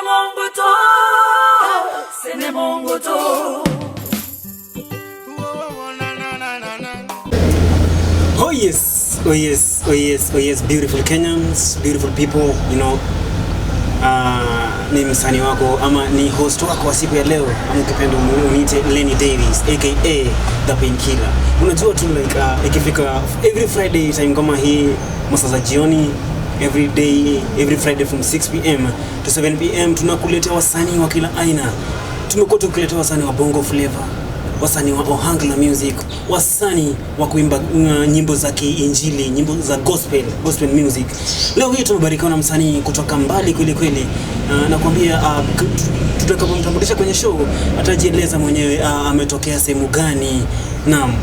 Mungu tu, si ni Mungu tu. Oh yes, oh yes, oh yes, oh yes, beautiful Kenyans, beautiful people. Ni msanii wako ama ni host wako wa siku ya leo, ama ukipenda uniite Lenny Davis aka The Painkiller. Unajua tu like ikifika every Friday time kama hii, masaa za jioni, every day, every Friday from 6 p.m. to 7 p.m., tunakuletea wasanii wa kila aina. Tumekuwa tukiletea wasanii wa Bongo Flava, wasanii wa Ohangla music, wasanii wa kuimba nyimbo za kiinjili, nyimbo za gospel, gospel music. Leo hii tumebarikiwa na msanii kutoka mbali kweli kweli. Nakwambia tutakapomtambulisha kwenye show atajieleza mwenyewe ametokea sehemu gani. Naam.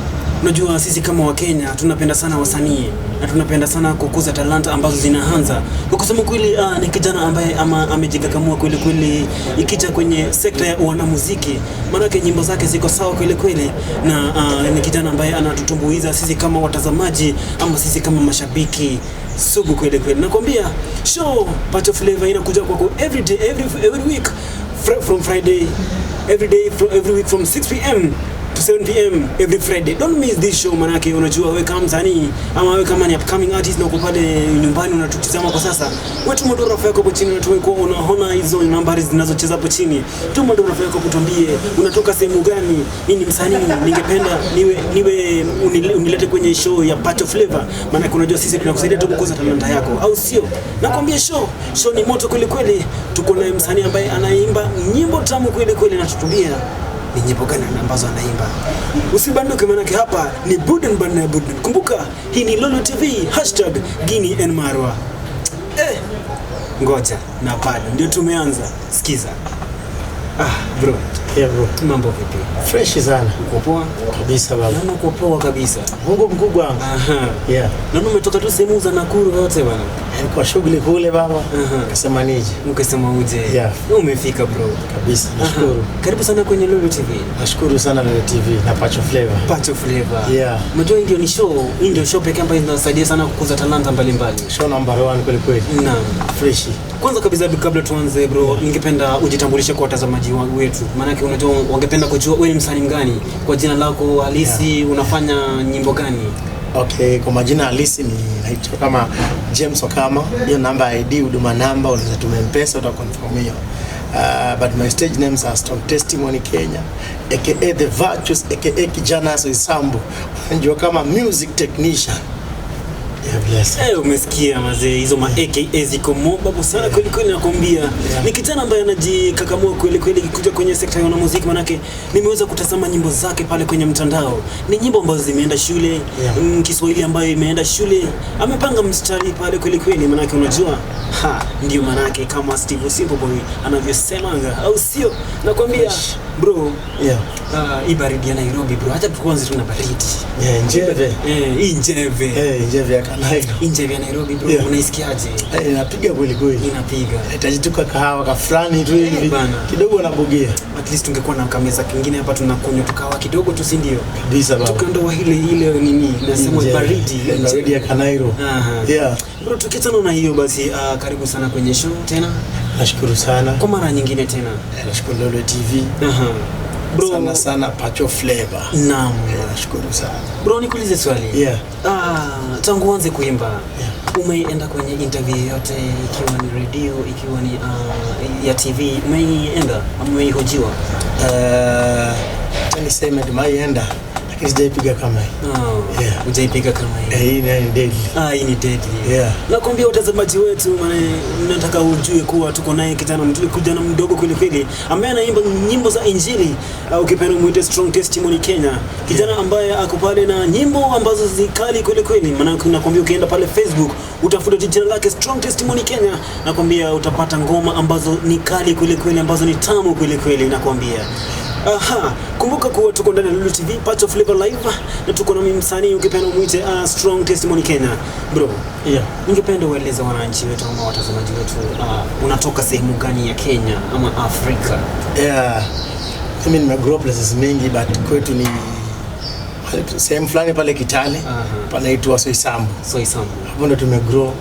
Unajua sisi kama Wakenya tunapenda sana wasanii na tunapenda sana kukuza talanta ambazo zinaanza. Kwa kusema kweli, ni kijana ambaye ama amejikakamua kweli kweli ikija kwenye sekta ya wanamuziki, maanake nyimbo zake ziko sawa kweli kweli, na ni kijana ambaye anatutumbuiza sisi kama watazamaji ama sisi kama mashabiki sugu kweli kweli. Nakwambia show Pacho Flavor inakuja kwako every day, every week from Friday, every day from every week from 6 p.m. to 7 p.m. every Friday. Don't miss this show, manake unajua wewe kama msanii ama wewe kama ni upcoming artist na uko pale nyumbani unatutizama kwa sasa, wewe tuma tu rafa yako hapo chini, unatuwe kwa unaona hizo nambari zinazocheza hapo chini. Tuma tu rafa yako hapo, tuambie unatoka sehemu gani. Mimi ni msanii, ningependa niwe unilete kwenye show ya Pacho Flavor, maanake unajua sisi tunakusaidia tu kukuza talanta yako, au sio? Nakwambia show ni moto kweli kweli. Tuko naye msanii ambaye anaimba nyimbo tamu kweli kweli na tutumbia ni nyimbo gani ambazo anaimba. Usibanduke, manake hapa ni Burdan Bana ya Burdan. Kumbuka hii ni Lolo TV, #GuineaandMarwa. Eh, ngoja na bado ndio tumeanza. Sikiza. Ah, bro, Yeah, bro. Mambo vipi? Fresh sana. Uko poa? Kabisa, baba. Naona uko poa kabisa. Mungu mkubwa. Aha. Yeah. Naona umetoka tu sehemu za Nakuru yote, bana. Kwa shughuli kule, baba. Kasema nije. Ukasema uje. Yeah. Umefika, bro. Kabisa. Nashukuru. Aha. Karibu sana kwenye Lolo TV. Nashukuru sana Lolo TV na Pacho Flavor. Pacho Flavor. Yeah. Unajua hii ndio ni show, hii ndio show pekee ambayo inasaidia sana kukuza talanta mbalimbali. Show number one kweli kweli. Naam. Fresh. Kwanza kabisa, kabla tuanze, bro, ningependa ujitambulishe kwa watazamaji wetu. Maanake unajua wangependa kujua wewe ni msanii gani, kwa jina lako halisi, unafanya nyimbo gani? Okay, kwa majina halisi ni naitwa kama James Okama. Hiyo namba ya ID, huduma namba, unaweza tuma M-Pesa utaconfirm hiyo. But my stage names are Strong Testimony Kenya, aka The Virtues, aka Kijana Soisambu. Unajua kama music technician. Yeah, bless. Eh, umesikia mazee, hizo ma AKA ziko mob sana kweli kweli, nakwambia. Ni kijana ambaye anajikakamua kweli kweli kuja kwenye sekta ya muziki, manake nimeweza kutazama nyimbo zake pale kwenye mtandao. Ni nyimbo ambazo zimeenda shule, Kiswahili ambayo imeenda shule. Amepanga mstari pale kweli kweli, manake unajua, ha, ndio manake kama Steve Simple Boy anavyosemanga, au sio? Nakwambia Fresh. bro, hii baridi ya Nairobi, bro, acha tuanze tu na baridi. Yeah, njeve. Eh, hii njeve. Eh, njeve ya Kanairo. Hii njeve ya Nairobi, bro, unaisikiaje? Eh, inapiga kweli kweli. Inapiga. Inahitaji tu kahawa ka fulani tu hivi. Bana. Kidogo nabugia. At least tungekuwa na kameza kingine hapa tunakunywa tukawa kidogo tu, si ndio? Kabisa, baba. Tukiondoa ile ile nini nasema Njeve. baridi. Eh, baridi ya Kanairo. Aha. Yeah. Bro, tukiachana na hiyo basi, karibu sana kwenye show tena Nashukuru sana. kwa mara nyingine tena. Eh, nashukuru Lolo TV. Aha. Bro, Sana sana Pacho Flavor. Naam. Eh, nashukuru sana. Bro, nikuulize swali. Yeah. Ah, tangu uanze kuimba umeenda kwenye interview yote, ikiwa ni radio, ikiwa ni ya TV, umeienda ama umeihojiwa? Acha niseme tumaienda lakini sijaipiga kama hii. Oh, Yeah. hujaipiga kama hii. Eh, hii ni deadly. Ah, hii ni deadly. Yeah. Nakwambia watazamaji wetu, maana nataka ujue kuwa tuko naye kijana mdogo kweli kweli ambaye anaimba nyimbo za Injili, au ukipenda muite Strong Testimony Kenya. Kijana ambaye ako pale na nyimbo ambazo zikali kweli kweli. Maana nakwambia ukienda pale Facebook utafuta jina lake Strong Testimony Kenya, nakwambia utapata ngoma ambazo ni kali kweli kweli, ambazo ni tamu kweli kweli, nakwambia. Aha, kumbuka kuwa tuko ndani ya Lulu TV, Pacho Flavor Live, na tuko na mimi msanii ukipenda umuite Strong Testimony Kenya. Bro, Yeah. ningependa ueleze wananchi wetu ama watazamaji wetu unatoka sehemu gani ya Kenya ama Afrika? Yeah. Mimi nime grow places mingi but kwetu ni sehemu fulani pale Kitale panaitwa Soisambu. Soisambu. Hapo ndo tumegrow,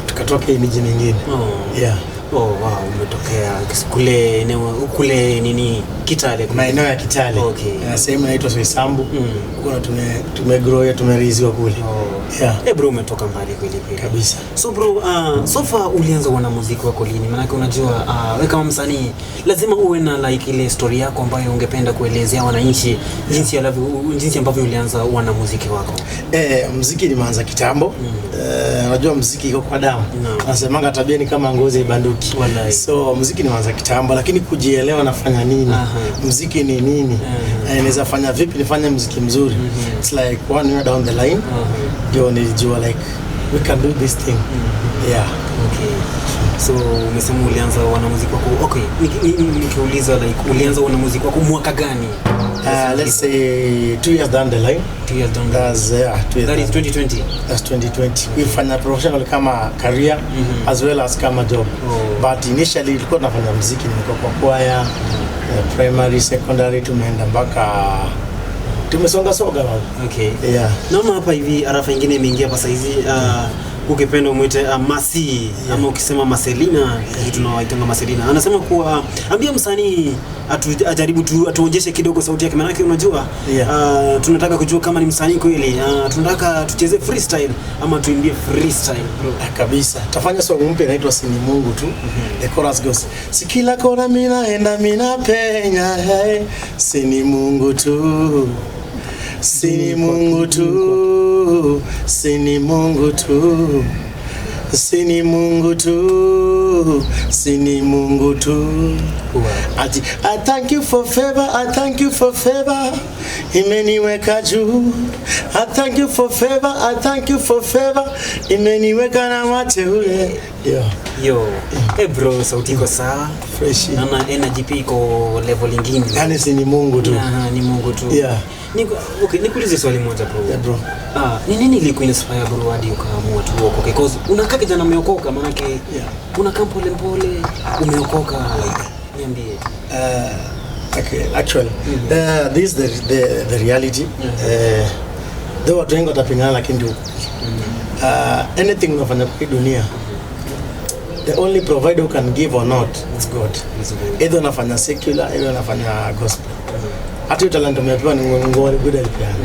tukatoka hii miji mingine. Oh. Yeah. Oh, wow, umetokea kule eneo kule nini Kitale kule. Maeneo ya Kitale. Okay. Sehemu inaitwa Soisambu. Huko na tumegrow ya tumeriziwa kule. Oh. Yeah. Eh, bro umetoka mbali kweli kweli. Kabisa. So bro, so far ulianza wanamuziki wako lini? Maanake unajua wewe kama msanii lazima uwe na like ile story yako ambayo ungependa kuelezea wananchi jinsi ambavyo ulianza wanamuziki wako. Muziki nimeanza kitambo. Unajua muziki iko kwa damu. Naam. Nasemanga tabia ni kama ngozi ibanduki. Wallahi. So muziki nimeanza kitambo, lakini kujielewa nafanya nini? Muziki ni nini? Naweza fanya vipi nifanye muziki mzuri? It's like one year down the line. Ndio nilijua like we can do this thing. Yeah. Okay. So umesema ulianza wanamuziki wako. Okay, nikiuliza like ulianza wanamuziki wako mwaka gani? Let's say 2 years down the line. 2 years down the line. That's yeah, 2 years. That is down. 2020. That's 2020. Kuifanya professional kama career as well as kama job. Oh. But initially ilikuwa tunafanya muziki, nimekuwa kwa choir, primary, secondary, tumeenda mpaka tumesonga soga baba. Okay. Yeah. Naona hapa hivi arafa ingine imeingia hapa saizi ukipenda umwite Masi ama ukisema Marcelina, sisi tunawaitanga Marcelina. Anasema kuwa ambia msanii ajaribu tu atuonyeshe kidogo sauti yake, maanake unajua tunataka kujua kama ni msanii kweli. Tunataka tucheze freestyle ama tuimbie freestyle bro. Kabisa. Tafanya song mpya inaitwa Sini Mungu tu. The chorus goes, si kila kona mina enda mina penya, hey. Sini Mungu tu. Sini Mungu tu. Sini Mungu tu. Sini Mungu tu. Sini Mungu tu. Wow. Ati, I thank you for favor, I thank you for favor. Imeniweka juu. I thank you for favor, I thank you for favor. Imeniweka na wateule. Yeah, Yo, hey bro, sauti iko sawa. Fresh. Naona energy pia iko level ingine. Yani si ni Mungu tu. Aha, ni Mungu tu. Yeah. Okay, nikuulize swali moja bro. Yeah, bro. Ni nini ilikuinspire bro hadi ukaamua tu uokoke? Cause unakaa kijana umeokoka maanake Yeah. unakaa pole pole umeokoka like niambie. Okay, actually, this is the reality. Though watu wengi watapingana lakini ndio ukweli. Anything unafanya kwa hii dunia, the only provider who can give or not is God. Is God. Either unafanya secular, either unafanya gospel. Hata hiyo talent umepewa ni Mungu good alipeana.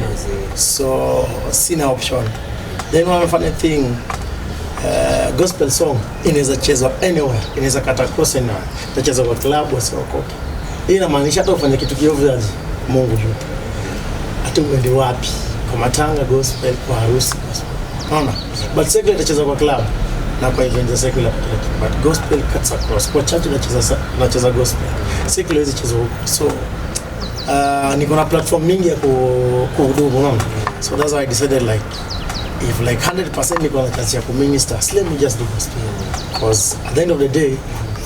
So sina option. Then one funny thing, gospel song inaweza chezwa anywhere, inaweza kata cross anywhere. Itachezwa kwa club wasiokoke. Hii inamaanisha hata ufanye kitu kiovu aje, Mungu yupo. Hata uende wapi, kwa matanga gospel, kwa harusi gospel. Unaona? But secular itachezwa kwa club na kwa event za secular peke yake. But gospel cuts across. Kwa church unacheza gospel. Secular hizi chezwa huko. So niko na platform mingi ya kuhudumu, unaona? So that's why I decided like if like 100% niko na chance ya kuminister, let me just do gospel. Because at the end of the day,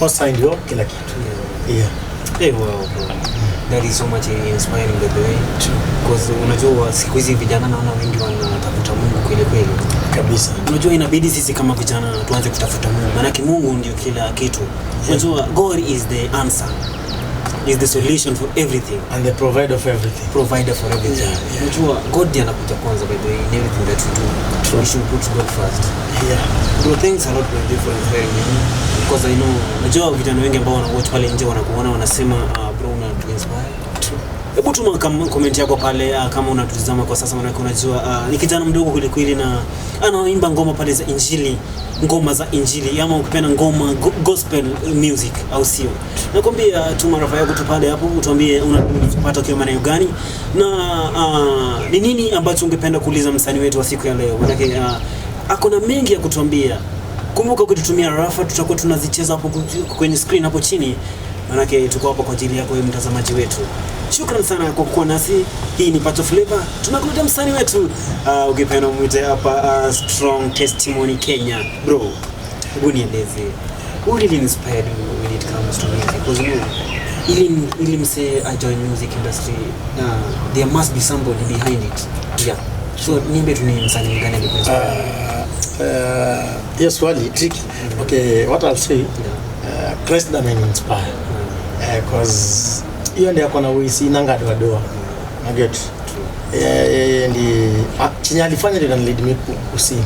Hosa ndio kila kitu. Yeah. Hey, wow, bro. That is so much inspiring by the way. Because unajua siku hizi vijana naona wengi wanatafuta Mungu kweli kweli. Kabisa. Unajua inabidi sisi kama vijana tuanze kutafuta Mungu. Maanake Mungu ndio kila kitu. Unajua God is the answer. Is the solution for everything. And the provider of everything. Provider for everything. Yeah. Unajua God ndiye anakuja kwanza by the way in everything that we do. True. We should put God first. Yeah. Bro, thanks a lot by the way for inspiring me. Because I know, najua vijana wengi ambao wana watch pale nje wanakuona wanasema bro una inspire. Hebu tuma comment yako pale kama unatutazama kwa sasa, maanake unajua ni kijana mdogo kweli kweli na anaimba ngoma pale za Injili, ngoma za Injili ama ukipenda ngoma gospel music, au sio? Nakwambia tuma rafa yako tu pale hapo, utuambie unapata ukiwa maeneo gani na ni nini ambacho ungependa kuuliza msanii wetu wa siku ya leo, maanake ako na mengi ya kutuambia. Kumbuka ukitutumia rafa tutakuwa tunazicheza hapo kwenye screen hapo chini, manake tuko hapo kwa ajili yako wewe mtazamaji wetu. Shukran sana kwa kuwa nasi. Hii ni Pacho Flavor, tunakuletea msanii wetu ukipenda mwite hapa Strong Testimony Kenya. Bro, hebu nieleze who really inspired you when it comes to music? Because you know, ili msee I join music industry, there must be somebody behind it. Yeah. So niambie tu ni msanii gani alikuinspire? Hiyo swali tricky. Okay, what I'll say, Christ ameni inspire. Cause hiyo ndio akona uisi inanga doa doa. Naget. Yeye ndi chenye alifanya ndio lead me kusing.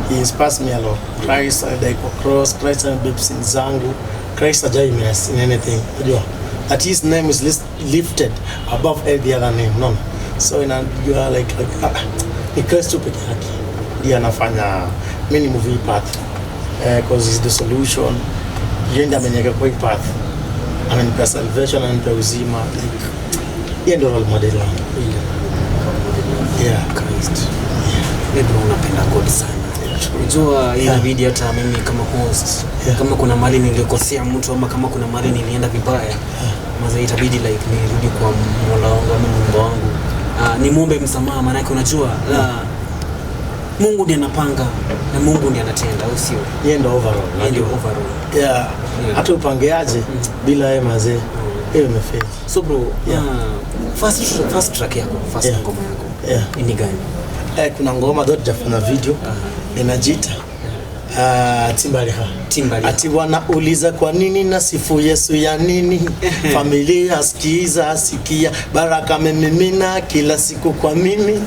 He inspires me a lot. Christ alidai kwa cross, Christ alibeba sins zangu. Christ hajai mess in anything, unajua that his name is lifted above every other name, no? So inajua like ni Christ tu peke yake ndiye anafanya mimi ni move hii path, cause he's the solution. Yeye ndiye ameniweka kwa hii path, amenipea salvation, amenipea uzima, like yeye ndio role model wangu. Yeah. Christ. Yeah. Bro, unapenda God sana. Unajua inabidi hata mimi kama host, kama kuna mali nilikosea mtu ama kama kuna mali nilienda vibaya, maza itabidi like nirudi kwa Mola wangu ama Mungu wangu. Nimwombe msamaha, maanake unajua Mungu ndiye anapanga na Mungu ndiye anatenda, au sio? Yeye ndio overall. Yeye ndio overall. Yeah. Hata upangeaje bila yeye mazee, hiyo imefeli. So bro, first track yako, first ngoma yako. Ni gani? Kuna ngoma dot jafanya video inajiita Timbaliha. Timbaliha. Ati wanauliza kwa nini na sifu Yesu ya nini? Familia sikiza sikia baraka memimina kila siku kwa mimi.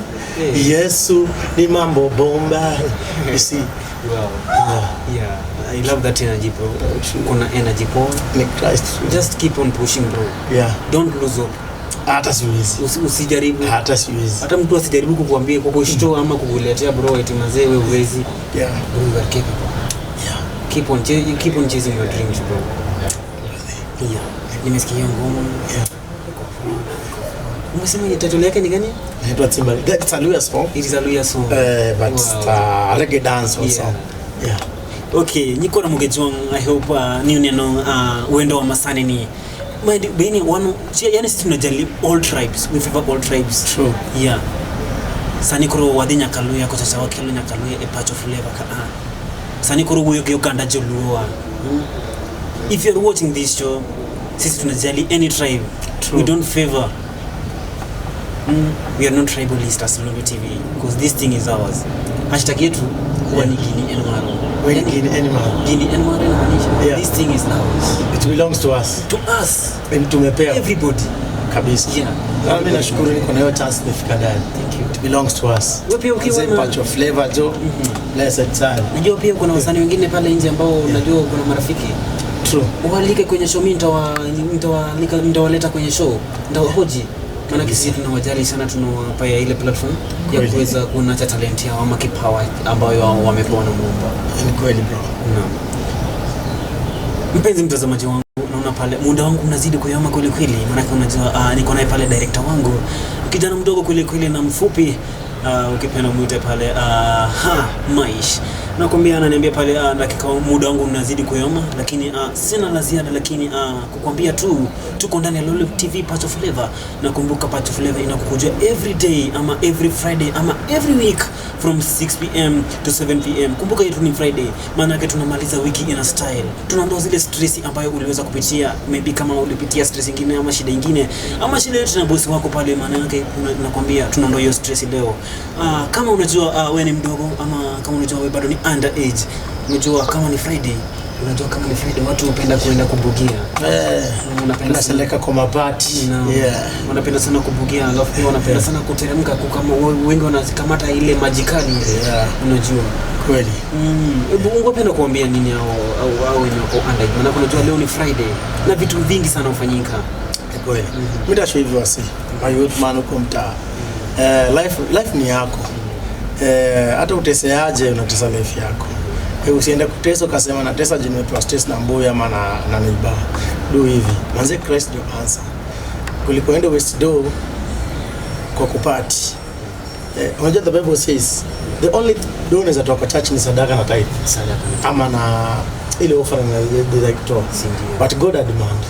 Yesu ni mambo bomba. You see? Wow. Yeah. I love that energy, bro. Kuna energy poa. Ni Christ. Just keep on pushing, bro. Yeah. Don't lose hope. Hata siwezi. Usijaribu. Hata siwezi. Hata mtu asijaribu kukuambia, kukushtoa ama kukuletea bro eti mazee wewe huwezi. Yeah. Bro, you are capable. Yeah. Keep on chasing your dreams, bro. Yeah. Nimesikia hiyo ngoma. Yeah. Umesema ni title yake ni gani? Inaitwa Timbali. That's a Luya song. It is a Luya song. But Wow. Reggae dance also. Yeah. Yeah. Okay, nyiko na mugejwang, I hope ni uneno uendo wa masani ni mind beni wanu yani sisi tunajali all tribes, we favor all tribes. True. Yeah. Sani koro wadhi Nyakaluya kocha cha wakelo Nyakaluya e patch of flavor ka. Sani koro wuyo gi oganda Joluo. If you're watching this show, sisi tunajali any tribe. True. We don't favor. We are not tribalist as Lolwe TV because this thing is ours. Hashtag yetu huwa ni Gini Enmaro. When Gini Enmaro. Gini Enmaro inamaanisha Yeah. this thing is ours. It belongs to us. To us. And tumepewa. Everybody. Kabisa. Yeah. Na mimi nashukuru niko na hiyo chance nimefika ndani. Thank you. It belongs to us. Wewe pia ukiwa Manze, na patch of flavor jo. Blessed sana. Najua pia kuna wasanii wengine pale nje ambao unajua kuna marafiki. True. Ualike kwenye show, mimi nitawaleta kwenye show. Nitawahoji. Maana sisi tunawajali sana, tunawapa ile platform ya kuweza kuonacha talent yao ama kipawa ambayo wamepewa na Muumba. Ni kweli bro. Naam. Mpenzi mtazamaji wangu, naona pale muda wangu unazidi kuyoma kweli kweli, maana unajua niko naye pale director wangu, kijana mdogo kweli kweli na mfupi, ukipenda muite pale Maish. Nakwambia ananiambia pale dakika muda wangu unazidi kuyoma, lakini sina la ziada, lakini kukwambia tu tuko ndani ya Lolwe TV Patch of Flavor. Nakumbuka Patch of Flavor inakukujia every day ama every Friday ama every week from 6 p.m. to 7 p.m. Kumbuka yetu ni Friday, maana yake tunamaliza wiki in a style. Tunaondoa zile stress ambayo uliweza kupitia, maybe kama ulipitia stress nyingine ama shida nyingine ama shida yote na bosi wako pale, maana yake nakwambia tunaondoa hiyo stress leo. Kama unajua wewe ni mdogo ama kama unajua wewe bado ni underage, unajua kama ni Friday, unajua kama ni Friday watu hupenda kuenda kubugia. Unapenda sana kwa mabati. No. Yeah. Wanapenda sana kubugia, alafu pia wanapenda sana kuteremka, kama wengi wanazikamata ile maji kali. Yeah. Unajua. Kweli. Hebu ungependa kuambia nini hao wenye wako underage? Maana unajua leo ni Friday na vitu vingi sana hufanyika. Kweli. Mimi ndasho hivyo wasi. My youth man uko mtaa. Life ni yako. Hata uteseaje unatesa life yako. Usiende kutesa ukasema natesa juu nimepewa stress na mbuya ama na neighbor. Do hivi. Manze Christ ndio answer. Kuliko ende waste do kwa kupati. Unajua the Bible says the only do unaweza toka church ni sadaka na tithe. Sadaka. Ama na ile offering na like to. But God had demand.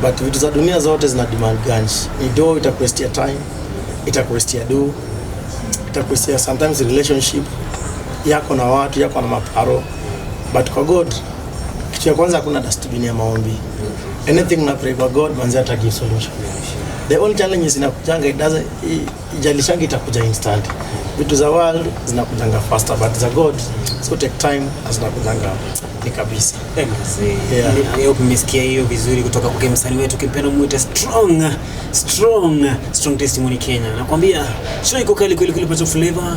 But vitu za dunia zote zina demand ganji. Ni do itakuwestia time, itakuwestia do, itakuwestia sometimes relationship yako na watu, yako na maparo. But kwa God, kitu ya kwanza hakuna dustbin ya maombi. Anything una pray kwa God, manzi ata give solution. The only challenge is inakujanga, it doesn't, ijalishangi itakuja instant. Vitu za world zinakujanga faster, but za God so take time, zinakujanga ni kabisa. Yeah. I hope mmesikia hiyo vizuri kutoka kwa msanii wetu kimpendo muite Strong Testimony Kenya. Nakwambia show iko kali kweli kweli, Patch of Flavor.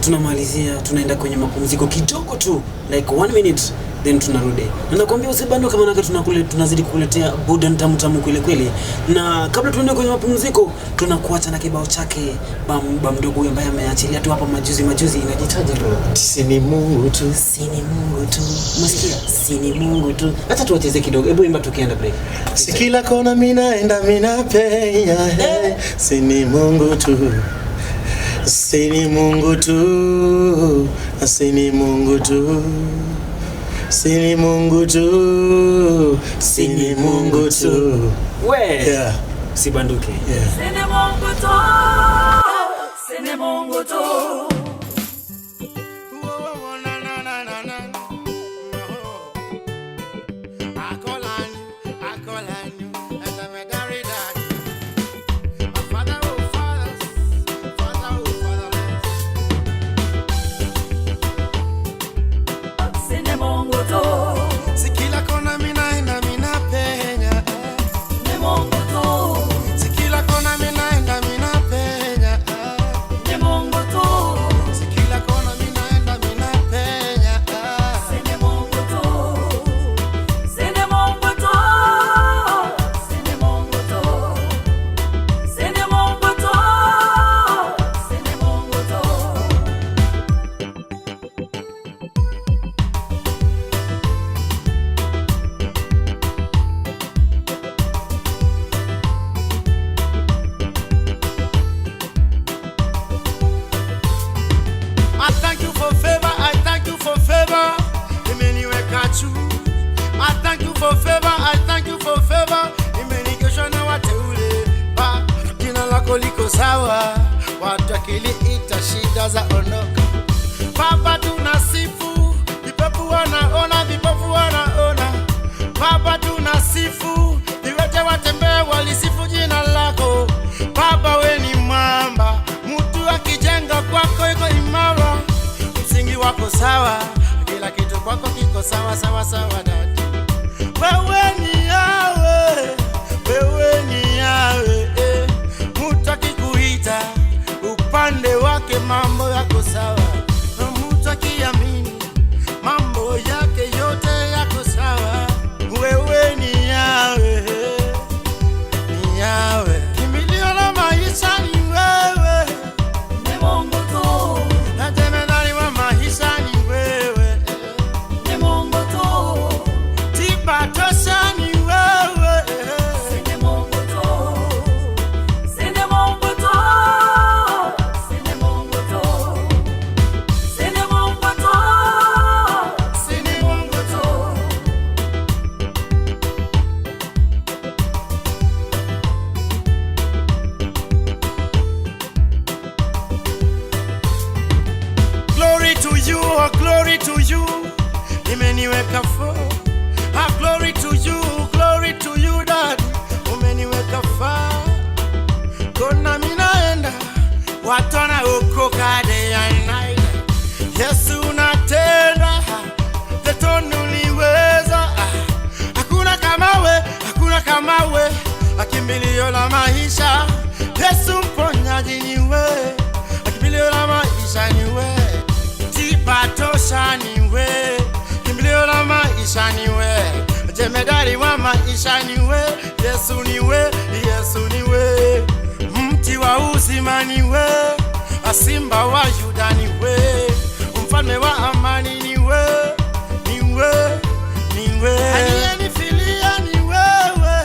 Tunamalizia, tunaenda kwenye mapumziko kidogo tu like 1 minute. Then tunarudi. Na nakwambia usibanduke, maanake tunazidi kukuletea burudani tamu tamu kweli kweli. Na kabla tuende kwenye mapumziko, tunakuacha na kibao chake bam mdogo huyu ambaye ameachilia tu hapa majuzi majuzi, inajitaja bro. Si ni Mungu tu. Si ni Mungu tu. Umesikia? Si ni Mungu tu. Acha tuwacheze kidogo. Hebu imba tukienda break. Si kila kona minaenda minapenya, hey. Si ni Mungu tu. Si ni Mungu tu. Si ni Mungu tu. Si ni Mungu tu. Si ni Mungu tu. We. Yeah. Usibanduke. Yeah. Si ni Mungu tu, si ni Mungu tu. Si ni Mungu tu, Si kila kona minaenda minapenya, ni Mungu tu, si kila kona minaenda minapenya, ni Mungu tu, si kila kona minaenda minapenya. Si ni Mungu tu, si ni Mungu tu, si ni Mungu tu, si ni Mungu tu, si ni Mungu tu. I thank you for favor, I thank you for favor. Imeniweka juu. I thank you for favor, I thank you for favor. Imenikesha na wateule. Ba, jina lako liko sawa. Watu akiliita shida za ondoka. Baba tunasifu, vipofu wanaona, vipofu wanaona. Baba tunasifu, viwete watembee walisifu jina lako. Baba we ni mwamba, mtu akijenga kwako iko imara, msingi wako sawa, kila kitu kwako kiko sawa sawa sawa daddy. Wewe ni Yahweh, wewe ni Yahweh, eh. Mtu akikuita upande wake mambo yako sawa, na mtu akiamini mambo yake yote yako sawa. Wewe ni Yahweh, ni Yahweh, kimbilio la maisha ni wewe, Ni Mungu tu, na jemedari wa maisha ni wewe, ni Mungu tu, tiba tosha ni wewe. Si ni Mungu tu, si ni Mungu tu, si ni Mungu tu, si ni Mungu tu, Si ni Mungu tu. Glory to you, oh glory to you. Imeniweka fo. Ah, glory to you daddy. Umeniweka far. Kona minaenda, watu wanaokoka day and night. Yesu unatenda, tetoni uliweza. Ah, hakuna kama we, hakuna kama we, akimbilio la maisha. Yesu mponyaji ni we, akimbilio la maisha ni we, tiba tosha ni we, kimbilio la maisha ni we, jemedari wa maisha ni we, Yesu ni we, Yesu ni we, mti wa uzima ni we, asimba wa Yuda ni we, mfalme wa amani ni we, ni we, ni we, aliyenifilia ni wewe,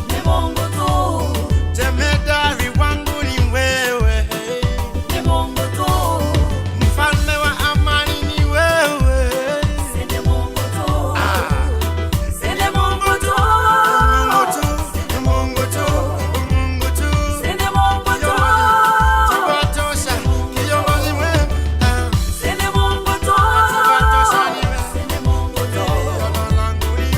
Ni Mungu tu, jemedari wangu ni wewe, ni Mungu tu, mfalme wa amani ni wewe. Si ni Mungu tu, si ni Mungu tu, Mungu tu, Mungu tu, Mungu tu. Si ni Mungu tu, Tiba tosha, kiongozi mwema. Si ni Mungu tu, Tiba tosha ni wewe. Si ni Mungu tu, Kimbilio langu ni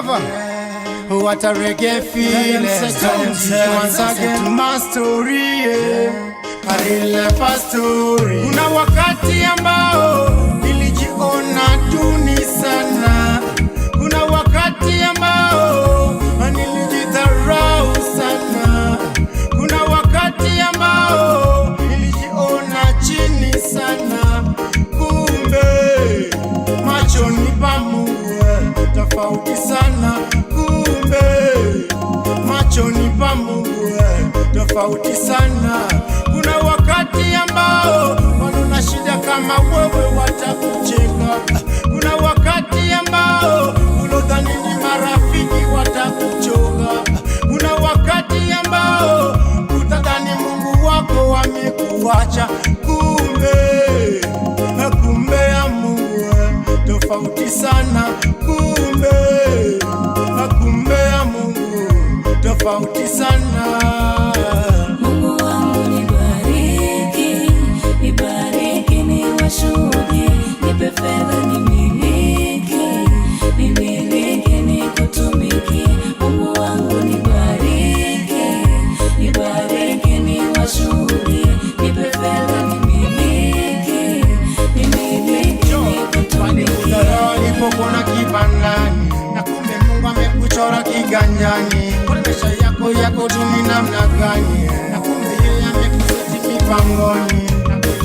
Flava. What a reggae feeling. Once again my story, yeah. A real life story. Kuna wakati ambao nilijiona duni sana. Kuna wakati ambao nilijidharau sana. Kuna wakati ambao nilijiona chini sana. Kumbe machoni pa Mungu tofauti sana. Kumbe machoni pa Mungu tofauti sana. Kuna wakati ambao wanaona shida kama wewe watakucheka. Kuna wakati ambao ulodhani ni marafiki watakuchoka. Kuna wakati ambao utadhani Mungu wako amekuacha. Kumbe kumbe ya Mungu tofauti sana. Kumbe kumbe ya Mungu tofauti sana. Mungu wangu nibariki, nibariki niwashuhudie, nipe fedha nimiliki, nimiliki nikutumikie. Mungu wangu nibariki, nibariki niwashuhudie, nipe fedha nimiliki, nimiliki nikutumikie. Walikudharau walipokuona kibandani, na kumbe Mungu amekuchora kiganjani. Maisha yako yako duni namna gani, na kumbe yeye amekuseti mipangoni.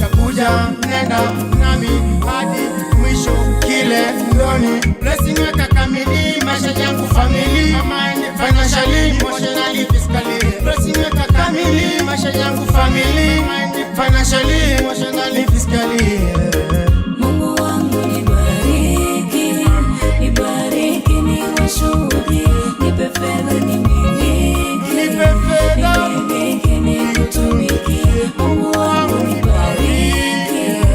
Na kuja nenda nami hadi mwisho kile ndoni. Blessing weka kamili maisha yangu family, mind financially, emotionally, physically. Blessing weka kamili maisha yangu family, mind financially, emotionally, physically. Mungu wangu nibariki, nibariki niwashuhudie, nipe fedha nimiliki, Nipe fedha. nimiliki nikutumikie. Mungu wangu nibariki,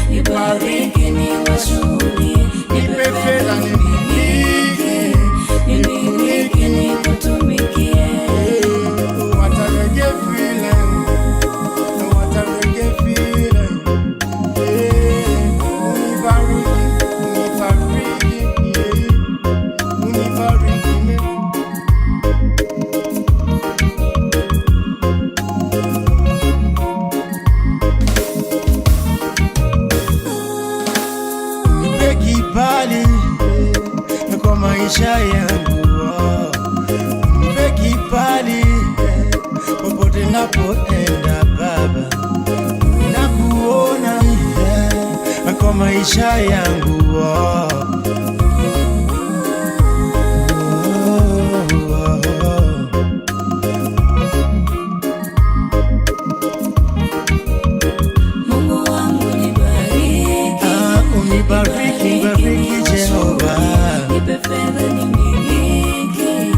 nibariki niwashuhudie, nipe fedha nimiliki, nimiliki nikutumikie. What a reggae feeling. What a reggae feeling. Yeah. Unibariki, unibariki, yeah. Unibariki me. Nipe kibali kwa maisha yangu, oh. Nipe kibali popote napoenda Baba, nakuona kwa maisha yangu, oh. Oh, oh, oh. Mungu wangu nibariki, Ah, unibariki, bariki Jehova. Nipe fedha nimiliki,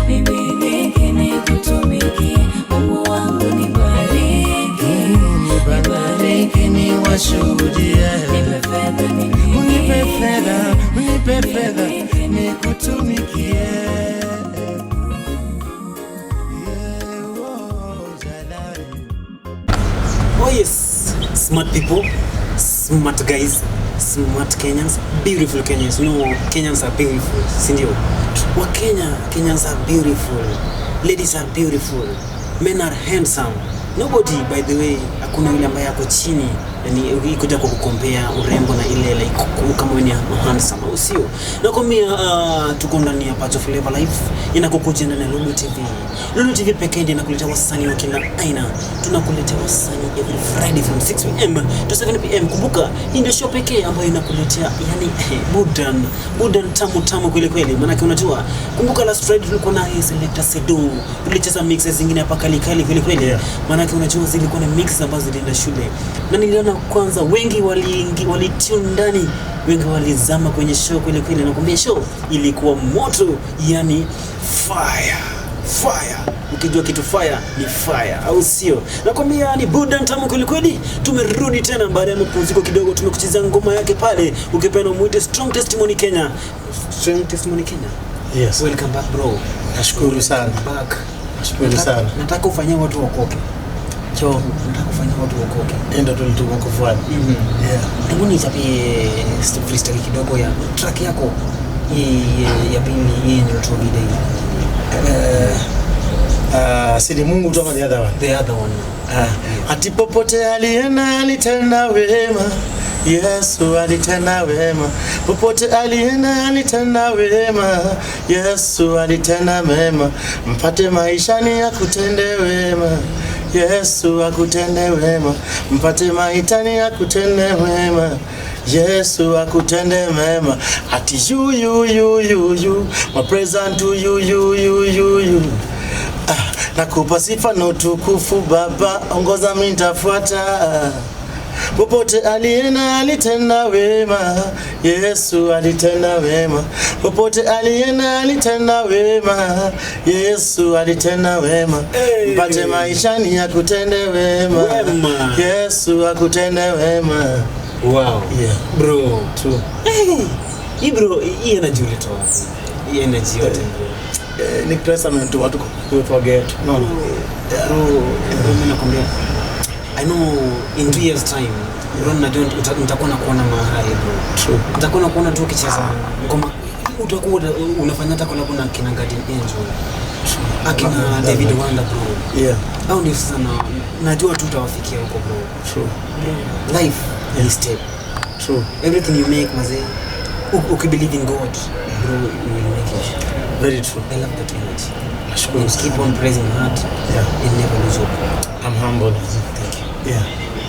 nimiliki nikutumikie. Mungu wangu nibariki, Unibariki niwashuhudie. nipe fedha Unipe nimiliki, fedha, unipe fedha nikutumikie. Yeah, oh, Jalali. Oh yes, smart people, smart guys, smart Kenyans, beautiful Kenyans. You know, Kenyans are beautiful, si ndio? Wa Kenya, Kenyans are beautiful. Ladies are beautiful. Men are handsome. Nobody, by the way, hakuna yule ambaye ako chini yani ikuja kwa kukompea urembo na ile like kama wewe ni handsome au sio? Nakwambia tuko ndani ya Pacho Flavor Live inakukuja ndani ya Lulu TV. Lulu TV pekee ndiyo inakuletea wasanii wa kila aina. Tunakuletea wasanii every Friday from 6 pm to 7 pm. Kumbuka hii ndio show pekee ambayo inakuletea yani burudani, burudani tamu tamu kweli kweli. Maanake unajua, kumbuka last Friday tulikuwa na Selector Sedu, tulicheza mixes zingine hapa kali kali kweli kweli. Yeah. Maanake unajua zilikuwa ni mixes ambazo zilienda shule, na niliona kwanza wengi wali tune ndani, wengi walizama kwenye show kweli kweli. Nakwambia show ilikuwa moto, yani fire fire. Ukijua kitu fire ni fire, au sio? Nakwambia ni burudani tamu kweli kweli. Tumerudi tena baada ya mapumziko kidogo, tumekuchezea ngoma yake pale, ukipenda muite Strong Testimony Kenya. Strong Testimony Kenya. Yes. Welcome back bro. Nashukuru sana. Back. Nashukuru Nataka- sana. Nataka ufanyie watu waokoke. Cho, Nataka ufanyie watu waokoke. ndio tulituma kufuata. Yeah. Hebu nichapie freestyle kidogo ya track yako. Hii ya pili, hii yenye ulitoa video Si ni Mungu tu ama the other one? The other one. Ah, ati popote alienda alitenda wema, Yesu alitenda wema. Popote alienda alitenda wema, Yesu alitenda mema. Mpate maishani akutende wema, Yesu akutende wema. Mpate maitani akutende wema, Yesu akutende mema. Ati you you you you you, my present to you you you you you. Ah, nakupa sifa na utukufu Baba, ongoza mimi nitafuata. Popote alienda alitenda wema, Yesu alitenda wema. Popote alienda alitenda wema, Yesu alitenda wema. Hey. Mpate maishani akutende wema, Wema. Yesu akutende wema. Wow. Yeah. Bro. True. Hey, hii bro, hii energy ulitoa wapi? Hii energy yote bro. Eh, ni testament tu watu kwa ghetto. No. Bro, bro, mimi nakwambia I know in 2 years time, bro, najua nitakuwa nakuona mahali, bro. True. Nitakuwa nakuona tu ukicheza ngoma, utakuwa unafanya hata collab na kina Guardian Angel, akina David Wonder, bro. Yeah. Au ndio sasa najua tu utawafikia huko, bro. True. Bro, life ni step. True. Everything you make, mazee, ukibelieve in God, bro, you will make it. Very true. I love that energy. Nashukuru And sana. keep on praising hard Yeah. and never lose hope. I'm humble. Thank you. Yeah.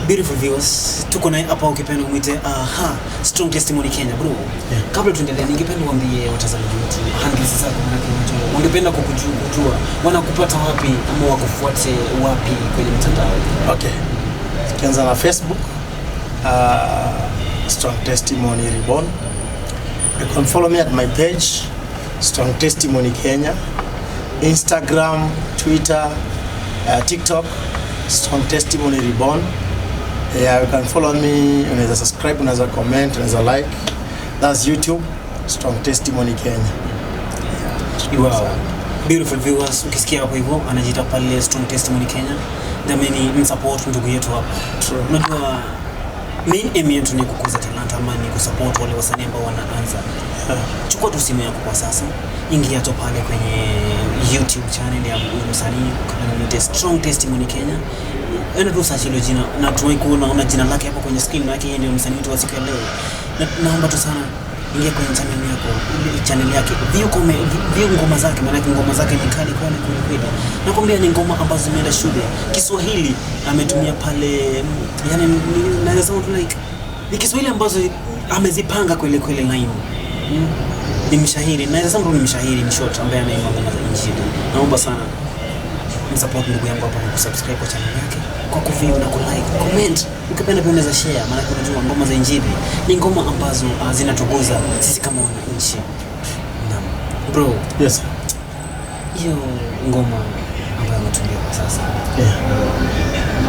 Beautiful viewers, tuko naye hapa, ukipenda umwite aha, Strong Testimony Kenya, bro. Yeah. Kabla tuendelee, ningependa uambie watazamaji wetu handles zako, manake unajua wangependa kukujua, kujua wanakupata wapi ama wakufuate wapi kwenye mtandao. Okay. Tukianza na Facebook, Strong Testimony Reborn. You can follow me at my page, Strong Testimony Kenya. Instagram, Twitter, TikTok, Strong Testimony Reborn. Yeah, you can follow me, unaweza subscribe, unaweza comment, unaweza like. That's YouTube, Strong Testimony Kenya. Wow. Beautiful viewers, ukisikia hapo hivyo anajiita pale Strong Testimony Kenya. Jamani, msupport ndugu yetu hapa. True. Unajua main aim yetu ni kukuza talanta ama ni kusupport wale wasanii ambao wanaanza. Chukua tu simu yako kwa sasa, ingia tu pale kwenye YouTube channel ya huyu msanii, ukipenda mwite Strong Testimony Kenya. Enda tu search hilo jina na tuwahi kuona ona jina lake hapo kwenye screen yake, yeye ndio msanii wetu wa siku ya leo. Na naomba tu sana ingia kwenye channel yako, ile channel yake, view kome, view ngoma zake, maanake ngoma zake ni kali kweli kweli kweli. Nakwambia ni ngoma ambazo zimeenda shule. Kiswahili ametumia pale, yani naweza sema tu like ni Kiswahili ambazo amezipanga kweli kweli line. Ni mshahiri, naweza sema tu ni mshahiri in short, ambaye anaimba ngoma za Injili. Naomba sana msupport ndugu yangu hapa kwa kusubscribe kwa channel yake, kwa kuview na kulike, comment. Ukipenda pia unaweza share, maana unajua ngoma za Injili ni ngoma ambazo zinatuguza sisi kama wananchi. Naam. Bro, Yes. hiyo ngoma ambayo umetumia kwa sasa, Yeah.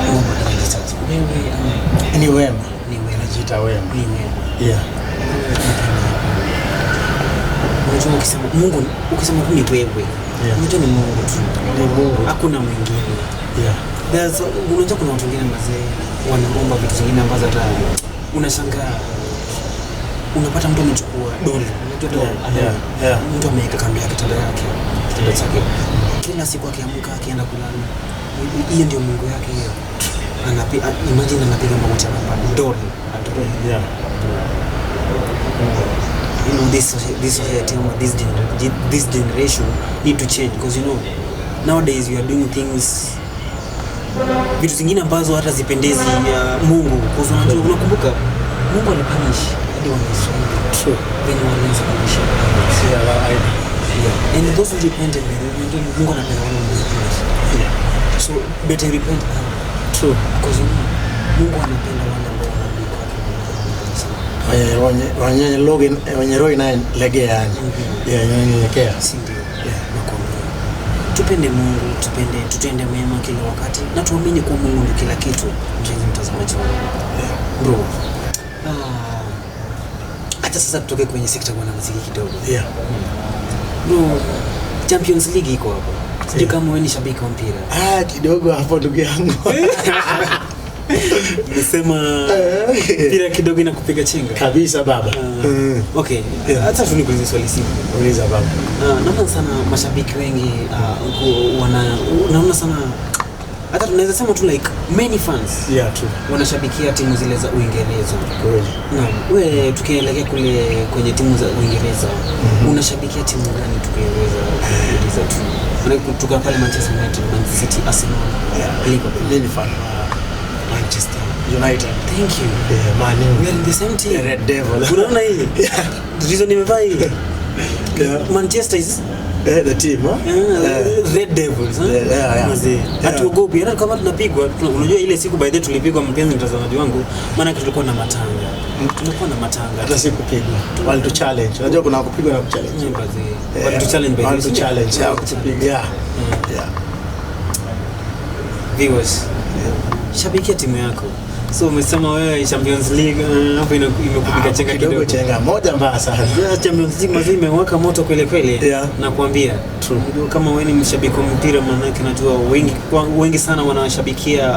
ngoma inaitwa wewe ama Ni wema. Ni wema? Najiita wema. Ni wema. Yeah. Unajua ukisema Mungu, ukisema tu ni wewe. Yeah. Unajua ni Mungu tu. Ni Mungu. Hakuna mwingine. Yeah. Unajua kuna watu wengine mazee wanaomba vitu zingine ambazo hata unashangaa. Unapata mtu amechukua doli, unajua doli, Yeah, yeah. mtu ameweka kando ya kitanda yake, kitanda chake, kila siku akiamka, akienda kulala, hiyo ndio Mungu yake hiyo. Imagine anapiga magoti hapa, doli, a doll. You know this society or this generation need to change, because you know nowadays we are doing things, vitu zingine ambazo hata zipendezi Mungu, because unajua, unakumbuka Mungu alipunish hadi Wanaisraeli True. venye walianza kuishi. Yeah, well, Yeah. And those who repented, unajua Mungu anapenda wale wanaorepent. Yeah. So better repent now, True. because you know Mungu anapenda wale ambao wanarudi kwake na Wenye roho inayolegea yani. Yeah, inanyenyekea. Si ndio? Yeah. Nakwambia tupende Mungu, tupende, tutende mema kila wakati na tuamini kuwa Mungu ndio kila kitu. Mpenzi mtazamaji wangu, bro, acha sasa tutoke kwenye sekta ya muziki kidogo. Yeah. Bro, Champions League iko hapo, sijui Yeah. kama wewe ni shabiki wa mpira. Ah, kidogo hapo ndugu yangu. Nimesema mpira kidogo inakupiga chenga. Kabisa baba. Okay, hata tu nikuulize swali simple. Uliza baba. Naona sana mashabiki wengi wana naona sana hata tunaweza sema tu like many fans Yeah, true. wanashabikia timu zile za Uingereza. Kweli. Naam, we tukielekea kule kwenye timu za Uingereza, unashabikia timu gani tukiweza kuuliza tu? Maana kutoka pale Manchester United, Man City, Arsenal, Liverpool. Mimi ni fan wa Manchester United. Thank you. Yeah, Man U. We are in the same team. The Red Devil. Unaona hii? Reason nimevaa hii. Yeah. Manchester is Eh, the team, huh? Yeah. Red Devils, huh? Yeah. Mazee. Yeah. Hatuogopi hata kama tunapigwa. Unajua ile siku by the way tulipigwa, mpenzi mtazamaji wangu, maana tulikuwa na matanga. Tulikuwa na matanga. Hata si kupigwa. Walitu challenge. Unajua kuna kupigwa na kuchallenge. Mazee. Yeah. Walitu challenge by the way. Walitu challenge. Yeah, kutupiga. Yeah. Yeah. Viewers, shabikia timu yako. So umesema wewe Champions League hapo imekupiga Ah, chenga kidogo kidogo. chenga moja mbaya sana. Yeah, Champions League mazee imewaka moto kweli kweli. Yeah. Nakwambia. True. Unajua kama wewe ni mshabiki wa mpira, maanake najua wengi wengi sana wanashabikia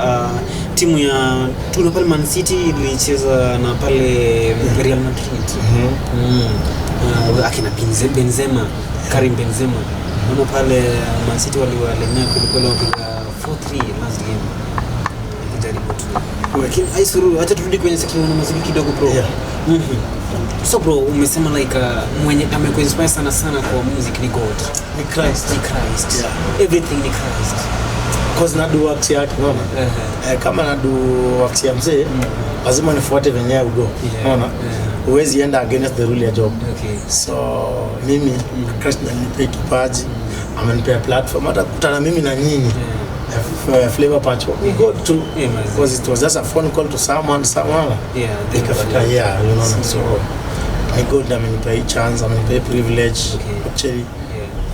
timu ya tuna pale Man City ilicheza na pale Real Madrid. Akina Benzema, Karim Benzema. Naona pale Man City waliwalemea kweli kweli, wapiga 4-3 last game. Nikijaribu tu. Lakini aisuru, acha turudi kwenye sekta ya muziki kidogo bro. Yeah. So bro, umesema like mwenye amekuinspire sana sana kwa music ni God. Ni Christ. Ni Christ. Yeah. Everything ni Christ. Cause nadu works yake, unaona? Eh, kama nadu works ya mzee, lazima nifuate venyewe ugo. Yeah. Unaona? Yeah. Huwezi enda against the rule ya job. Okay. So mimi Christ ndiye alinipea kipaji, amenipea platform hata kukutana mimi na nyinyi. Flavor Patch we got to Yeah, mazee. because it was just a phone call to someone Yeah, then ikafika, yeah, you know, so my God amenipea hii chance, amenipea hii privilege. Okay. Actually,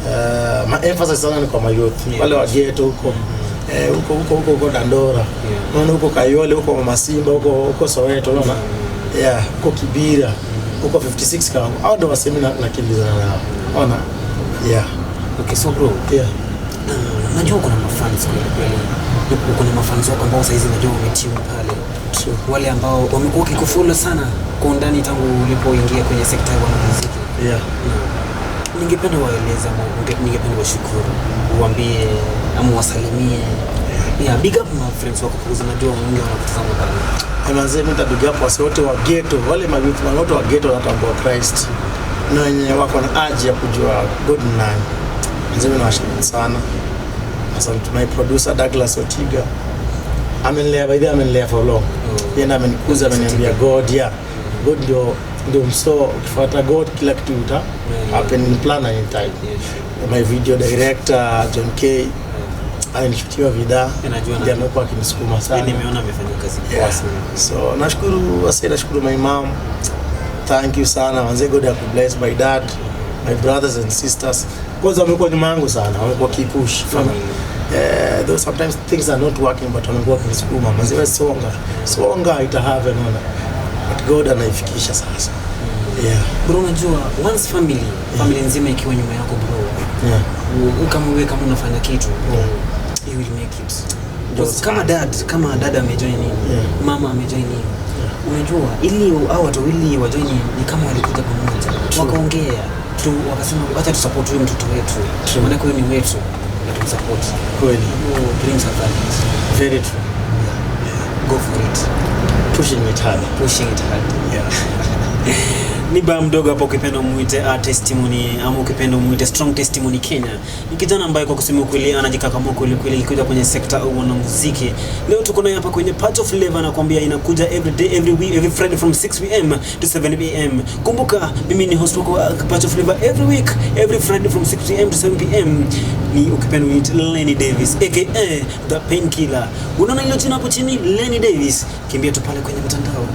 Yeah. my emphasis sana ni kwa mayouth Yeah. wale wa ghetto huko, huko huko huko huko Dandora, Yeah. unaona, huko Kayole, huko Mama Simba, huko huko Soweto, unaona, yeah, huko Kibira, huko 56 Kawango, hao ndio wasemi nakimbizana nao, unaona, yeah. Okay, so bro, Yeah. Najua uko na mafans kweli kweli. Uko na mafans wako ambao saizi najua wametune pale. True. Wale ambao wamekuwa wakikufollow sana kwa undani tangu ulipoingia kwenye sekta ya muziki. Yeah. Ningependa waeleze ama ningependa washukuru, uambie ama wasalimie. Yeah, big up my friends wako kwa sababu najua wengi wanakutazama pale. Manze, mimi nitapiga hapo wase wote wa ghetto, wale mayouth man wote wa ghetto wanatambua Christ na wenye wako na aji ya kujua God ni nani. Manze, mimi nawashukuru sana. Asante my producer Douglas Otiga. Amenilea, by the way, amenilea for long. Yeye ndiye amenikuza, ameniambia God, yeah. God ndio mso, ukifuata God kila kitu uta happen in plan and in time. My video director John K alinishutiwa vida, Najua ndiye amekuwa akinisukuma sana. Nimeona amefanya kazi poa Yeah. sana. So nashukuru wase, nashukuru my mom. Thank you sana manze, God akubless my dad, my brothers and sisters. Kwanza wamekuwa nyuma yangu sana, wamekuwa kipush. Family. Though sometimes things are not working but wamekuwa kinisukuma. Manze wewe songa. Songa ita happen, unaona. But God anaifikisha sasa. Yeah. Bro, unajua once family nzima ikiwa nyuma yako bro. Yeah. Kama wewe kama unafanya kitu bro, you will make it. Because kama dad amejoin nini, mama amejoin nini. Unajua ili hao watu wawili wajoin ni kama walikuja pamoja, wakaongea tu, wakasema acha tusupport huyu mtoto wetu. Maana huyu ni wetu na tumsupport. Kweli. Bro, dreams are valid. Very true. Go for it. Pushing it hard. Pushing it hard. Yeah. Ni baa mdogo hapo, ukipenda umuite Testimony ama ukipenda umuite Strong Testimony Kenya. Ni kijana ambaye kwa kusema kweli anajikakamua kweli kweli ikikuja kwenye sekta au mwanamuziki. Leo tuko naye hapa kwenye Patch of Flavor, nakwambia inakuja every day, every week, every Friday from 6 pm to 7 pm. Kumbuka mimi ni host wako Patch of Flavor every week, every Friday from 6 pm to 7 pm. Ni ukipenda umuite Lenny Davis aka The Painkiller. Unaona ile jina hapo chini, Lenny Davis. Kimbia tu pale kwenye mtandao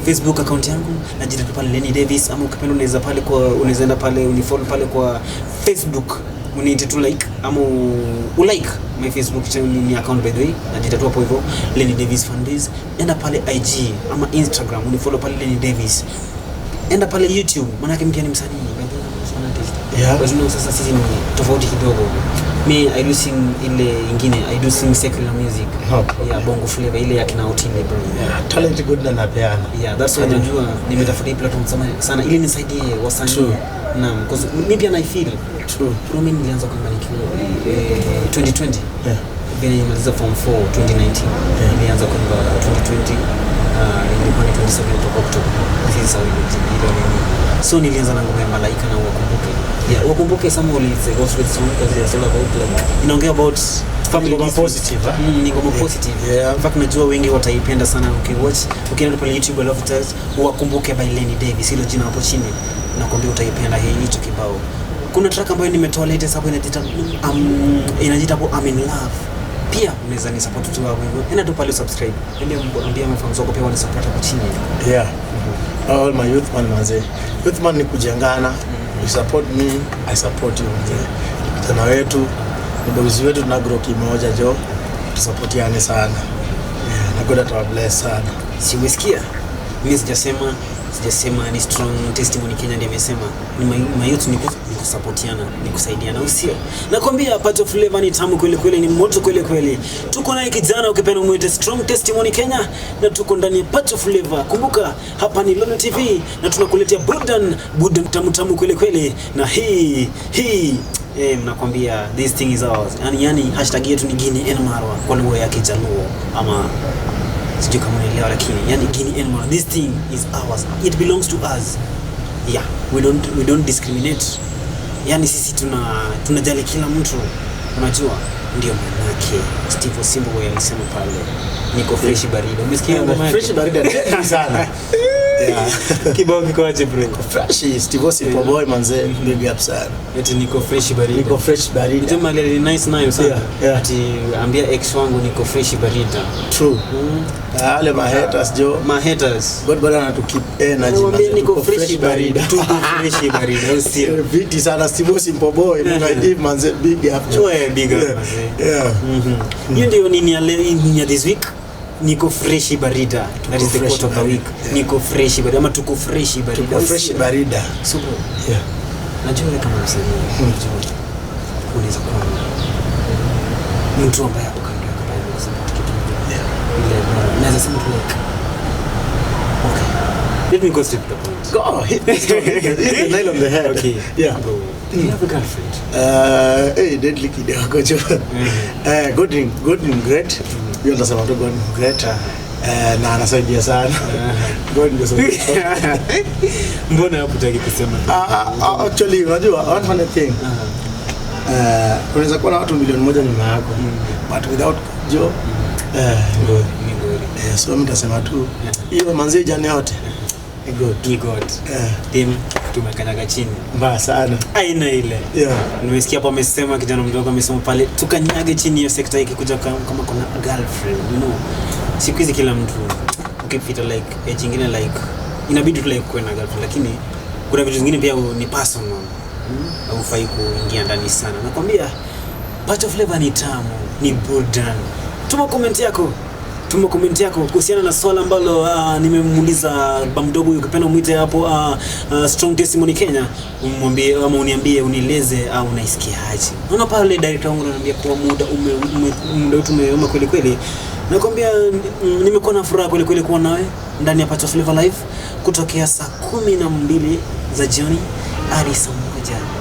Facebook account yangu najita tu pale Lenny Davis, ama ukipenda unaweza pale kwa unaweza enda pale unifollow pale kwa Facebook, uniite tu like ama ulike my Facebook channel ni account by the way, najita tu hapo hivyo Lenny Davis fan base. Enda pale IG ama Instagram unifollow pale Lenny Davis. Enda pale YouTube, maana yake mimi pia ni msanii by the way, I'm an artist. Yeah. Kwa sababu sasa sisi ni tofauti kidogo. Me, I do sing ile ingine, I do sing secular music. Okay. Yeah, bongo flavor ile ya kina Otile Brown. Yeah, talent good na napeana. Yeah, that's why najua nimetafuta hii platform sana sana ili nisaidie wasanii. True. Naam, cause mi pia na feel. True. Bro, mimi nilianza kuimba nikiwa 2020. Yeah. Vile nilimaliza form 4 2019. Yeah. Nilianza kuimba 2020. Ilikuwa ni 27 of October. Sisi sawa ile nini. So nilianza na ngoma ya Malaika na Wakumbuke. Yeah, Wakumbuke somehow it's a gospel song because it's all about like inaongea about family Ngoma disputes. positive, eh? Ni ngoma positive. Yeah. In fact najua wengi wataipenda sana ukiwatch. Ukienda pale YouTube alafu search Wakumbuke by Lenny Davis, hilo jina hapo chini. Nakwambia utaipenda hii hicho kibao. Kuna track ambayo nimetoa latest hapo inajiita hapo I'm in love. Pia unaweza ni support tu hapo hivyo. Enda tu pale subscribe. Ambia mafans wako pia wani support hapo chini. Yeah. All my youth man manze. Youth man ni kujengana. You support me, I support you manze. Kijana wetu, ni boys wetu tuna grow kimoja jo. Tusupportiane sana. Yeah, na God atawa bless sana. Si umesikia? Mimi sijasema ni Strong Testimony Kenya ndiye amesema. Ni my youth ni kusupportiana, ni kusaidiana, usio. Nakwambia Pacho Flavor ni tamu kweli kweli, ni moto kweli kweli. Tuko naye kijana ukipenda umuite Strong Testimony Kenya na tuko ndani ya Pacho Flavor. Kumbuka hapa ni Lolo TV na tunakuletea burdan burdan tamu tamu kweli kweli, na hii mnakwambia this thing is ours. Yani hashtag yetu ni Gini N Marwa kwa lugha ya Kijaluo ama sijui kama unaelewa, lakini yani Gini N Marwa, this thing is ours, it belongs to us. Yeah, we don't discriminate. Yani sisi tunajali kila mtu, unajua ndio manake Steve Simbo alisema pale, niko fresh baridi. Umesikia ngoma yake? Fresh baridi deadly sana. Yeah. Kibao kiko aje bro? Fresh Steve Simple Boy manze, big up sana. Eti niko fresh baridi. Niko fresh baridi. Jamaa ali nice nayo sana. Yeah. Ati ambia ex wangu niko fresh baridi. True. Wale ma haters jo. Ma haters. God bado anatu keep energy. Mwambie manze, niko tuko fresh baridi. Tuko fresh baridi. Au sio? Viti sana Steve Simple Boy. Mungu manze, big up. Jo. Wewe big up Yeah. manze. Yeah. Hiyo ndio nini ya leo, nini ya this week? Niko fresh barida. That is the fresh quote of the barida. week. Yeah. Niko fresh barida ama tuko fresh barida. Tuko fresh barida. So bro, Yeah. najua wewe kama msanii, unajua unaweza kuwa mtu ambaye hapo kando yako pale kusupport kitu. Yeah. Ile naweza sema tu like okay. Let me go straight to the point. Go hit the nail on the head. Okay. Yeah. Bro, do you have a girlfriend? Hey, deadly kidogo jo. God ni great. Hiyo ndasema tu God ni great. Na anasaidia sana. God ndio saidia. Mbona hapo hutaki kusema? Actually unajua one funny thing. Unaweza kuwa na watu 1 milioni nyuma yako. But without jo good. Ni good. So mimi nitasema tu hiyo manzi jana yote ni good. Ni God. Tim tumekanyaga chini. Mbaya sana. Aina ile. Yeah. Nimesikia hapo amesema kijana mdogo amesema pale tukanyage chini hiyo sekta ikikuja kama kuna girlfriend, you know. Siku hizi kila mtu ukipita like age ingine like inabidi tu like kuwe na girlfriend, lakini kuna vitu vingine pia ni personal. Haufai kuingia ndani sana. Nakwambia Pacho Flavor ni tamu, ni burudani. Tuma comment yako. Tuma comment yako kuhusiana na swala ambalo nimemuuliza bamdogo huyu, ukipenda umuite hapo Strong Testimony Kenya, umwambie ama uniambie unieleze au unaisikiaje. Naona pale director wangu ananiambia kuwa muda wetu umeoma kweli kweli. Nakwambia nimekuwa na furaha kweli kweli kuwa nawe ndani ya Pacho Flavor Live kutokea saa 12 za jioni hadi saa 1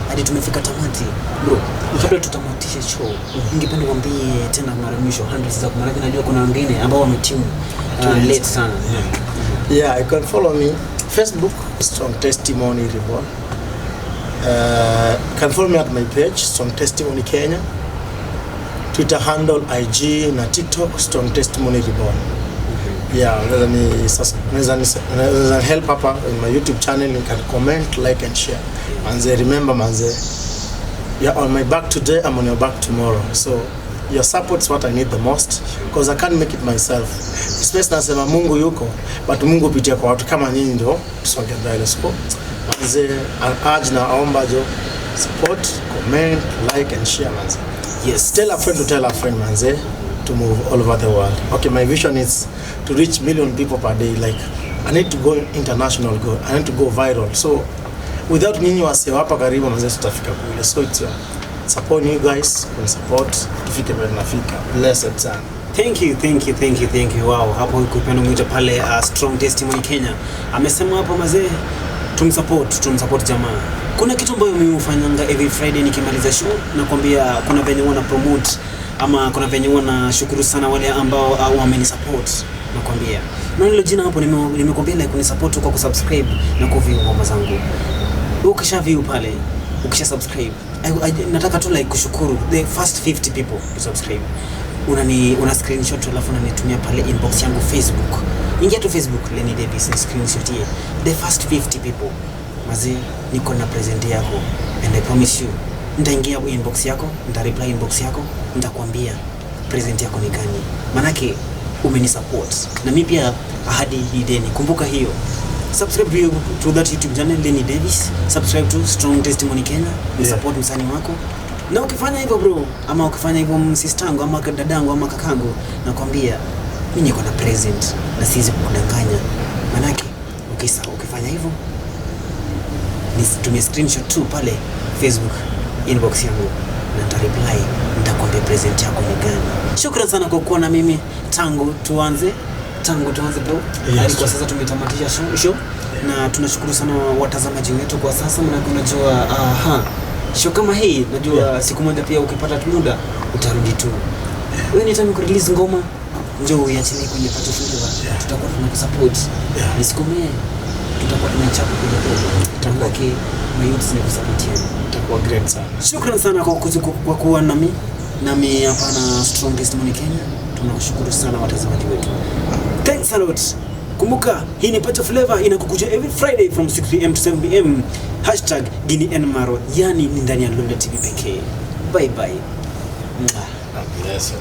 hadi tumefika tamati. Bro, kabla tutamatishe show, ningependa uambie tena mara mwisho handles zako, maanake najua kuna wengine ambao wametune late sana. Yeah, you can follow me Facebook Strong Testimony Reborn. You can follow me at my page Strong Testimony Kenya. Twitter handle, IG na TikTok Strong Testimony Reborn. Yeah, unaweza ni help hapa in my YouTube channel. You can comment, like and share. Manze, remember manze, you're on my back today, I'm on your back tomorrow. So your support is what I need the most because I can't make it myself. Space nasema Mungu yuko, but Mungu pitia kwa watu kama nyinyi ndio tusonge mbele. So manze, I urge na aomba jo support, comment, like and share manze. Yes. Tell a friend to tell a friend manze to move all over the world. Okay, my vision is to reach million people per day. Like I need to go international, go. I need to go viral. So without nyinyi wase hapa karibu manze tutafika kule. So it's Support you guys, will support tufike mahali tunafika. Blessed sana. Thank you, thank you, thank you, thank you. Wow, hapo kupenda mwita pale Strong Testimony Kenya. Amesema hapo mazee tumsupport, tumsupport jamaa. Kuna kitu ambayo mimi hufanyanga every Friday nikimaliza show, nakwambia kuna venye huwa na promote ama kuna venye huwa nashukuru sana wale ambao wamenisupport, nakwambia. Na hilo jina hapo nimekwambia like kunisupport kwa kusubscribe na kuview ngoma zangu. Ukisha view pale, ukisha subscribe, nataka tu like kushukuru the first 50 people to subscribe. Una screenshot alafu unanitumia pale inbox yangu Facebook. Ingia tu Facebook Lenny Davis ni screenshot ye. The first 50 people. Mazee, niko na present yako and I promise you nitaingia inbox yako, nita reply inbox yako, nitakwambia present yako ni gani. Manake umenisupport. Na mimi pia ahadi ni deni. Kumbuka hiyo. Subscribe to that YouTube channel Lenny Davis. Subscribe to Strong Testimony Kenya. Support msanii wako. Na ukifanya hivyo bro, ama ukifanya hivyo msistangu ama dadangu ama kakangu, nakwambia mimi niko na present na siwezi kukudanganya. Manake ukifanya hivyo nitumie screenshot tu pale Facebook inbox yangu na nita reply, nitakwambia present yako ni gani. Shukran sana kwa kuwa na mimi tangu tuanze bro. Yes. Hadi kwa sasa tumetamatisha show na tunashukuru sana watazamaji wetu kwa sasa, maanake unajua, aha, show kama hii najua siku moja pia ukipata tu muda utarudi tu. Wewe ni time kurelease ngoma, njoo uiachilie kwenye Pacho Flavaz, tutakuwa tunakusupport. Nisikomee, tutakuwa tunachapa kwenye pole, manake mayouths ni kusupportiana. Itakuwa great sana. Shukran sana kwa kuwa nami hapa na Strong Testimony Kenya. Tunawashukuru sana watazamaji wetu. Thanks a lot. Kumbuka hii ni Pacho Flavaz inakukuja every Friday from 6 p.m. to 7 p.m. #GiniNMaro, yani ni ndani ya Lunda TV pekee. Bye bye. Mwah. Blessed.